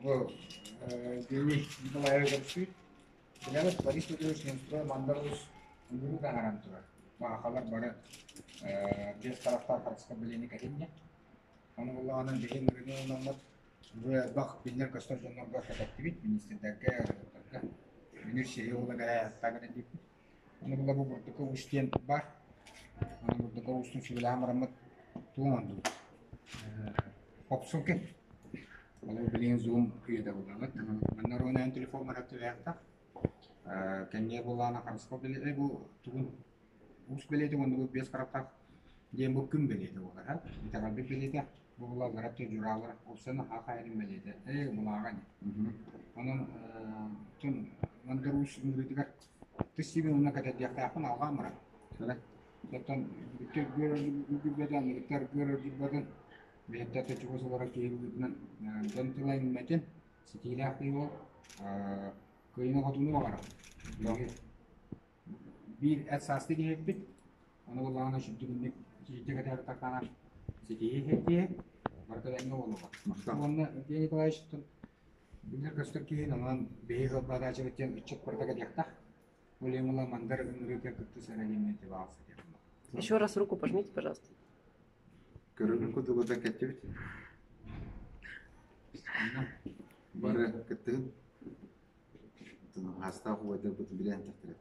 Бу Евгений Николаевич көрсүү. Билэбит, Борис Владимирович Неустроев Мандар Уус ыҥырыы таһааран турар. Баахалар бары биэс тарафтаах харыска билиини кэтиннэ. Ону буллаҕына биһи ыҥырыыны ылынаммыт бу элбэх биллэр-көстөр дьоннорго кэтэттибит, министрдэргэ, ыҥырыктарга. Үнүр сиһи уола кэлэ диэппит. Ону була бу бурдука уус диэн баар. Ону бурдука уустун сүбэлээн бараммыт тугу оҥордубут? Хопсуки. Ол билигин Zoom үйэтэ буолабыт. Манна оруонайан телефон барар түбэһэхтэх. Кэнниэ буоллаҕына харысхал бэлиэтэ бу тугун уус бэлиэтэ уонна бу биэс харахтаах диэн бу күн бэлиэтэ буолар. Итэҕэлбит бэлиэтэ. Бу булаллара дьураалар уопсайынан хаха эрин бэлиэтэ. Ээ мулааҕа ини. Онон тун Мандар Уус ыҥырыытыгар тыс сиибин уонна кэтэрдиэхтээхпин алҕаан баран. Оттон үргүбэтин, аныгыттар үргүбэтин бэйэтэ чугас олорор киһи быһыытынан дьон тыла иҥмэтин, ситиилээх киһи буол, кыайыыны-хотууну баҕарар. Биир эт саастыы киһи эппит, ону буоллаҕына сүрдүгүннүк ситиитэ кэтээбэтэххинэ ситиһии киһи барыта тэҥҥэ буолуоҕа. Уонна Евгений Николаевичтан биллэр-көстөр киһи онон биһиги кылбаатааччыбыт диэн ыччат барыта кэтиэхтээх. Ол иһин буолла Мандар ыҥырыыга кыттыс эрэ диэн баҕа Еще раз руку пожмите, пожалуйста. Көрөрүн курдук кэттибит. Бары кыттыһын. Хаастаах убайдарбыт билэн тахтырат.